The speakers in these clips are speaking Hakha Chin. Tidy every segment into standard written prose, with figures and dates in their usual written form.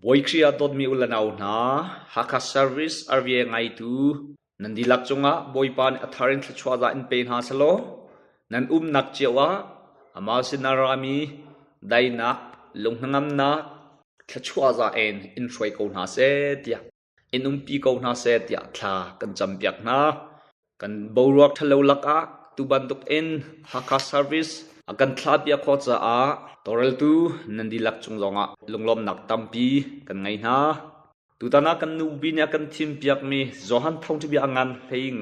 Bawi Khrih ah dawtmi u le nau hna, Hakha Service RVA ngaitu nan dihlak cungah Bawipa nih a thar in thluachuah za in pe hna selaw, nan umnak cio ah amah sin a rami daihnak, lunghnangamnak, thluachuah za in in hruai ko hna seh tiah in umpi ko hna seh tiah thla kan campiak hna. Kan boruak ṭhalo lakah tu bantuk in Hakha Service a kan thlahpiak khawh caah tawlreltu nan dihlak cung zongah lunglawmhnak tampi kan ngei hna. Tutan ah kan nupi nih a kan thimpiakmi Johan Thawngṭhabia a ngan 15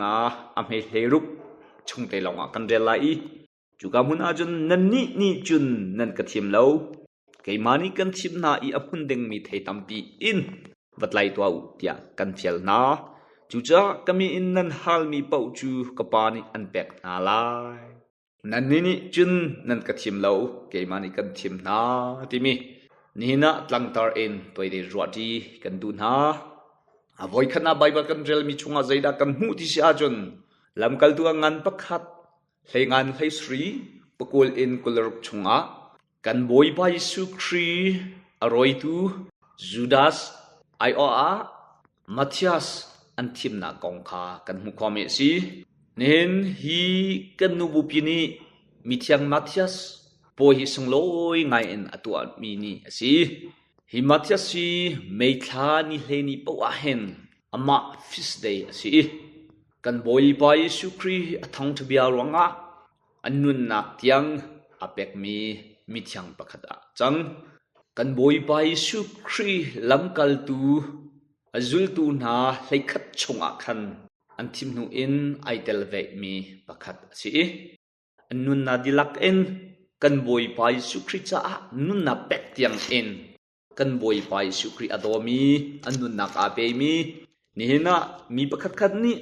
a hme 16 chung te lawngah kan rel lai i cuka hmun ahcun nannih nih cun nan ka thim lo. Keimah nih kan thim hna i a hmun dingmi thei tampi in va tlai tuah u tiah kan fial hna. Cucaah ka min in nan halmi paoh cu ka Pa nih an pek hna lai. Nannih nih cun nan ka thim lo, keimah nih kan thim hna timi nihin ah tlangtar in tuaite ruahṭi kan duh hna. A voikhat ah Baibal kan relmi chungah zeidah kan hmuh ti si ahcun lamkaltu a ngan pakhat hleingan hleisri pakul in 26 chungah Kan Bawipa Jesuh Khrih a rawitu Judas aiawh ah Matthias an thimnak kong kha kan hmuh khawhmi a si. Nihin hi kan nubupi nih mithiang Matthias pawi hi sunglawi ngai in a tuahmi ni a si. Hi Matthias hi May thla ni hleini paoh ah hin amah feast day a si i kan Bawipa Jesuh Khrih a thawngṭha bia ruangah A nunnak tiang a pekmi mithiang pakhat ah cang. Kan Bawipa Jesuh Khrih lamkaltu a zultu hna 11 chungah khan an thim hnu in ai tel vemi pakhat a si i an nunnak dihlak in kan Bawipa Jesuh Khrih caah nunnak pek tiang in Kan Bawipa Jesuh Khrih a dawmi, an nunnak aa pemi, nihin ah mi pakhatkhat nih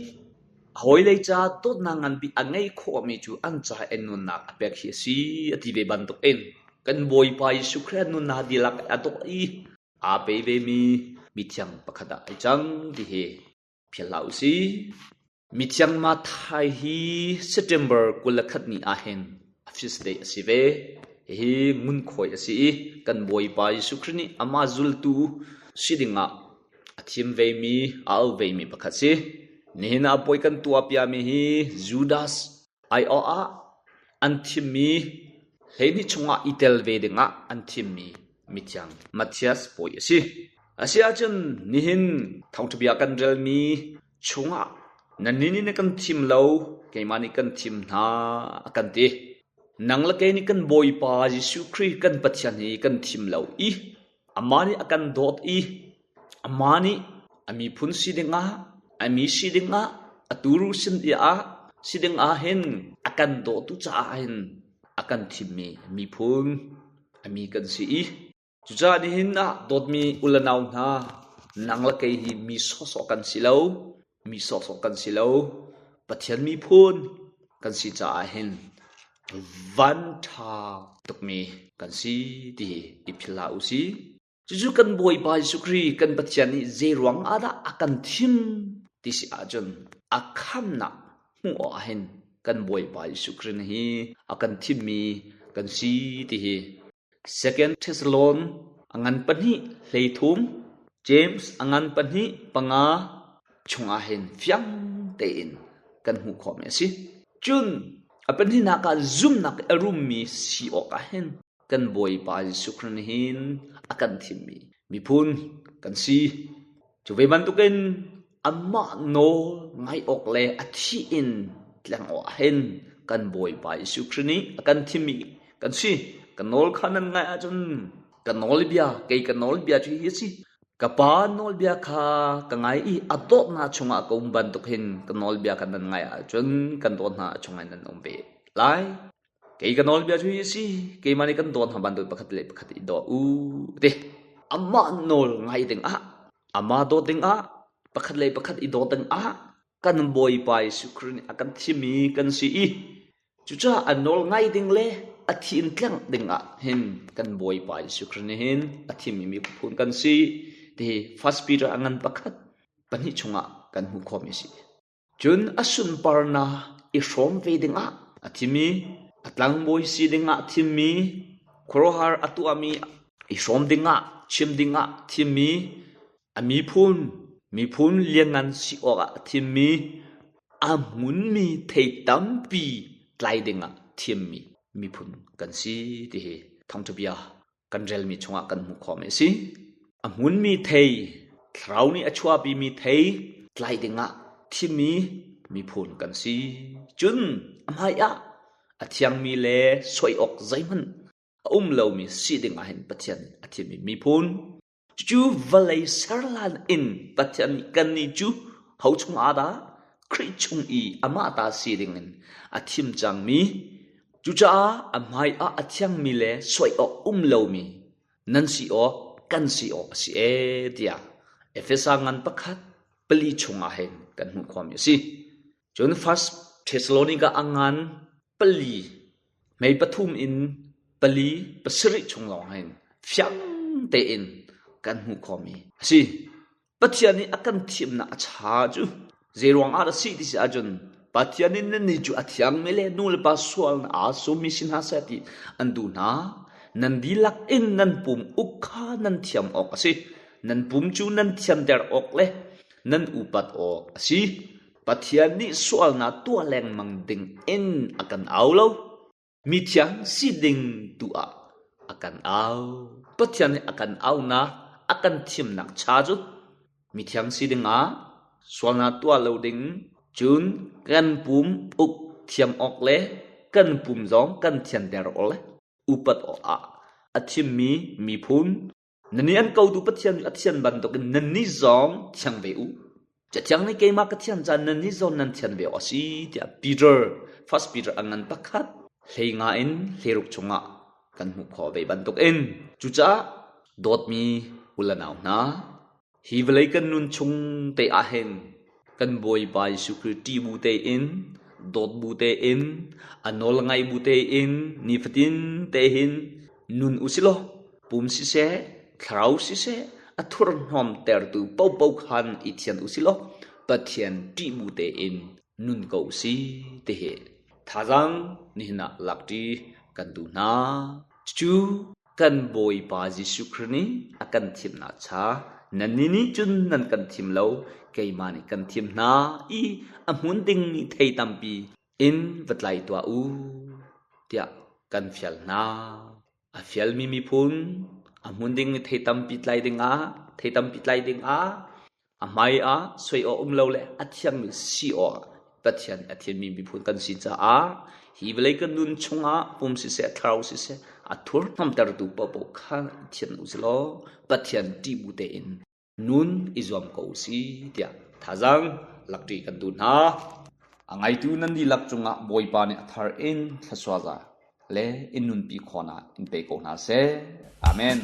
a hawilei ca dawtnak nganbik a ngeih khawhmi cu an ca i nunnak a pek hi a si a ti ve bantukin kan Bawipa Jesuh Khrih a nunnak dihlak a dawh i aa pe vemi mithiang pakhat ah ai cang ti hi philh hlah u sih. Mithiang Matthai hi September 21 ni ahhin a feast day a si ve. Hihi ngunkhuai a si i kan Bawipa Jesuh Khrih nih amah zultu si dingah a thim vemi, a auh vemi pakhat si. Nihin ah puai kan tuahpiami hi Judas aiawh ah an thimmi 12 chungah i tel ve dingah an thimmi mithiang Matthias puai a si. Asiahcun nihin thawngṭhabia kan relmi chungah nannih nih na kan thim lo, keimah nih kan thim hna a kan ti. Nang le kei nih kan Bawipa Jesuh Khrih kan Pathian hi kan thim lo i amah nih a kan dawt i amah nih a miphun si dingah, a mi si dingah, a turu sin ah si dingah hin a kan dawtu caah hin a kan thimmi miphun a mi kan si i Cucaah nihin ah dawtmi u le nau hna, nang le kei hi mi sawhsawh kan si lo, mi sawhsawh kan si lo. Pathian miphun kan si caah hin van ṭha tukmi kan si ti hi i philh hlah u sih. Cucu kan Bawipa Jesuh Khrih kan Pathian nih zei ruang ah dah a kan thim ti si ahcun a khamnak hmuh awk ah hin kan Bawipa Jesuh Khrih hi a kan thimmi kan si ti hi Second Thessalon a ngan pahnih 13, James a ngan pahnih panga chungah hin fiang tein kan hmuh khawhmi a si. Cun a pahnihnak ah zumhnak a rummi si awkah hin kan Bawipa Jesuh Khrih nih hin a kan thimmi miphun kan si. Cu ve bantukin amah nawl ngaih awk le a thih in tleng awk ah hin kan Bawipa Jesuh Khrih nih a kan thimmi kan si. Ka nawl kha nan ngaih ahcun ka nawlbia, kei ka nawlbia cu hi a si. Ka Pa nawlbia kha ka ngai i a dawtnak chungah ka um bantuk hin ka nawlbia kha nan ngaih ahcun kan dawtnak chungah nan um ve lai. Kei ka nawlbia cu hi a si, keimah nih kan dawt hna bantuk pakhat le pakhat i daw u ti. Amah nawl ngai dingah, amah dawt dingah, pakhat le pakhat i dawt dingah kan Bawipa Jesuh Khrih nih a kan thimmi kan si i cucaah a nawl ngai ding le a thi in tlengh dingah hin kan Bawipa Jesuh Khrih nih hin a thimmi miphun kan si ti hi First Peter a ngan pakhat pahnih chungah kan hmuh khawhmi a si. Cun a sunparnak i hrawm ve dingah a thimi, a tlangbawi si dingah thimmi, khuaruahhar a tuahmi. I hrawm dingah, chim dingah thimmi a miphun, miphun lianngan si awkah a thimmi, a hmunmi thei tampi tlai dingah thimmi miphun kan si ti hi thawngṭha bia kan relmi chungah kan hmuh khawhmi a si. A hmunmi thei, thlarau nih a chuahpimi thei tlai dingah thimmi miphun kan si. Cun a hmaiah a thiangmi le soi awk zeihmanh a um lomi si dingah hin Pathian nih a thimmi miphun. Cucu vawlei serlan in Pathian nih kannih cu ho chungah dah Khrih chung i amah ta si dingin a thim cangmi, cucaah a hmaiah a thiangmi le soi awk um lomi nan si awk kan si awk a si ee tiah Efesa ngan pakhat pali chungah hin kan hmuh khawhmi a si. Cun First Thessalonica a ngan pali mei pathum in pali pasarih chung lawng hin fiang tein kan hmuh khawhmi a si. Pathian nih a kan thimnak a cha cu zeiruang ah dah si ti si ahcun Pathian nih nannih cu a thiangmi le nu le pa sualnak aa summi si hna seh ti an duh hna. Nan dihlak in nan pum uk kha nan thiam awk a si. Nan pum cu nan thianter awk le nan upat awk a si. Pathian nih sualnak tuah lengmang ding in a kan au lo. Mithiang si ding tu ah a kan au. Pathian nih a kan aunak, a kan thimnak cha cu mithiang si ding ah sualnak tuah lo ding, cun kan pum uk thiam awk le kan pum zong kan thianter awk le upat awkah a thimmi miphun Nannih an kotu Pathian cu a thian bantukin nannih zong thiang ve u. Cathiang nih keimah ka thian caan nannih zong nan thian ve awk a si tiah Peter, First Peter a ngan pakhat hlei nga in hleiruk chungah kan hmuh khawh ve bantukin. Cucaah dawtmi u le nau hna, Hi vawlei kan nun chung te ahhin kan Bawipa Jesuh Khrih ṭih bu tein, dawt bu tein, a nawl ngaih bu tein nifatin te hin nun usilaw pum siseh, thlarau siseh, a thurhnawm tertu paohpaoh khan i thian usilaw Pathian ṭih bu tein nun ko usih tihi thazaang nihin ah lakṭi kan duh hna. Cucu Kan Bawipa Jesuh Khrih nih a kan thimnak cha nannih nih cun nan kan thim lo, keimah nih kan thim hna i a hmun dingmi thei tampi in va tlai tuah u, tiah kan fial hna. A fialmi miphun a hmun dingmi thei tampi tlai dingah, thei tampi tlai dingah A hmai ah soi awk um lo le a thiangmi si awk Pathian a thimmi miphun kan si caah hi vawlei kan nun chungah pum siseh thlarau siseh a thurhnawmtertu paohpaoh kha thian u silaw Pathian ṭih bu tein nun i zuam ko u si tiah thazaang lakṭi kan duh hna. A ngaitu nan dihlak cungah Bawipa nih a thar in thluachuah le in nunpi khawhnak in pe ko hna seh. Amen.